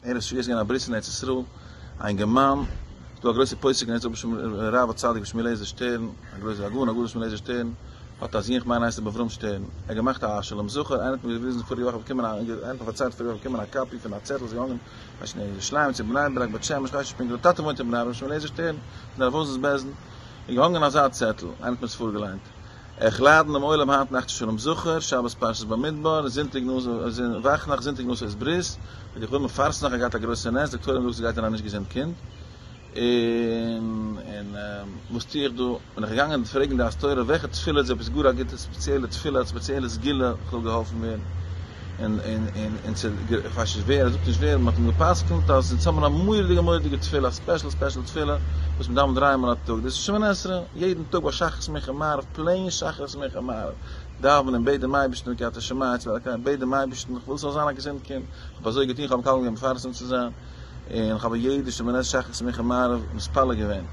ערב שבועות איז געווען א ברית אין ארץ ישראל, א אינגערמאן, ס'איז דא א גרויסע פוסק אין ארץ ישראל בשם הרב הצדיק ר' שמואל אליעזר שטערן, א גרויסער הגאון הגדול שמואל אליעזר שטערן, האט א זון איך מיין הייסט ער אברהם שטערן, ער האט געמאכט א שלום זכר, איינער האט מיר געוויזן פאריגע וואך באקומען א, איינער האט מיר פארציילט פאריגע וואך באקומען א copy פון א צעטל איז געהאנגען כ'ווייס נישט אין ירושלים צו בני ברק בית שמש כ'ווייס נישט פונקטליך, די טאטע וואוינט אין בני ברק שמואל אליעזר שטערן, פון הרב וואזנער'ס בית דין, איז געהאנגען אזא צעטל, איינער האט מיר עס פארגעליינט. איך לאדן דעם עולם היינט נאכט צו שלום זכר, שבת פרשת במדבר, זונטאג וואכנאכט, זונטאג נשא איז ברית, און איך וויל מפרסם זיין כ'האב געהאט א גרויסע נס, דאקטוירים זאגן ס'גייט אריין א נישט געזונט קינד, און און וואס טו איך דא, בין איך געגאנגען פרעגן דעת תורה וועלכע תפילה איז עפעס גאר א גוטע ספעציעלע תפילה א ספעציעלע סגולה כ'זאל געהאלפן ווערן, און און און און צו כ'ווייס נישט ווער, ער זאגט נישט ווער, מ'האט אים גע'פסק'נט אז אונז האבן א מורא'דיגע מורא'דיגע תפילה, א special special תפילה, וואס מ'דאווענט דריי מאל א טאג, דאס איז שמונה עשרה, יעדן טאג ביי שחרית מנחה מעריב, plain שחרית מנחה מעריב, דאווען און בעט דעם אייבערשטן כי אתה שומע תפילת אלקינו, בעט דעם אייבערשטן, איך וויל ס'זאל זיין א געזונט קינד, כ'האב אזוי געטון, כ'האב מקבל געווען מפרסם צו זיין, און כ'האב יעדע שמונה עשרה שחרית מנחה מעריב מתפלל געווען,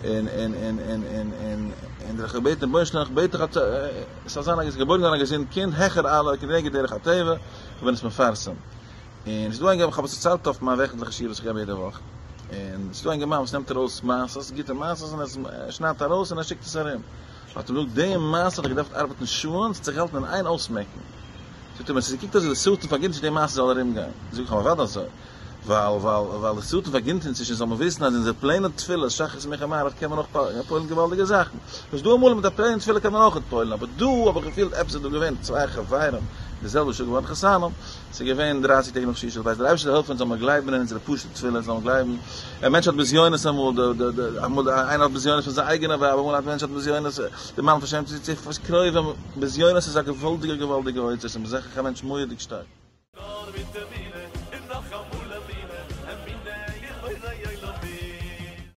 און און און און און און און איך האב געבעטן רבונו של עולם, איך בעט דיך אז ס'זאל זיין א געבוירן געווארן א געזונט קינד העכער אלע כנגד דרך הטבע, איך בין עס מפרסם. און ס'איז דא א אינגערמאן, כ'האב עס דערציילט אויף מיין וועכנטליכע שיעור וואס איך געב יעדע וואך, און ס'איז דא א אינגערמאן וואס נעמט ארויס מעשות, גוטע מעשות, און ער שניידט ארויס און ער שיקט עס ארום. האט ער געזאגט, די מעשה האט ער געדארפט ארבעטן שעה'ן, ס'האט זיך געהאלטן אין איין אויסמעקן. זאגט ער מיר, ס'קוקט אויס ווי די שטן פארגינט נישט די מעשה זאל ארומגיין. זאג איך אים, אוודאי אזוי. ווייל ווייל ווייל די שטן פארגינט אונז נישט אונז זאל מען וויסן אז אונזער plain ע תפילה שחרית מנחה מעריב קען מען אויך פועל'ן געוואלדיגע זאכן. ס'איז דא אמאל מיט א plain תפילה קען מען אויך פועל'ן אבער דא האב איך געפילט עפעס איז דא געווען צוויי חברים די זעלבע שעה געווארן חתנים ס'איז געווען דרייסיג טעג נאך שביעי של פסח דער אייבערשטער זאל העלפן אונז זאל מיר גלייבן אין אונזערע פשוטע תפילות זאל מען גלייבן א מענטש האט בזיונות אמאל די די די אמאל איינער האט בזיונות פון זיין אייגענע ווייב אמאל א מענטש האט בזיונות די מאן פארשעמט זיך פאר קרובים בזיונות איז א געוואלדיגע געוואלדיגע אוצר ס'איז מזכך א מענטש מורא'דיג שטארק.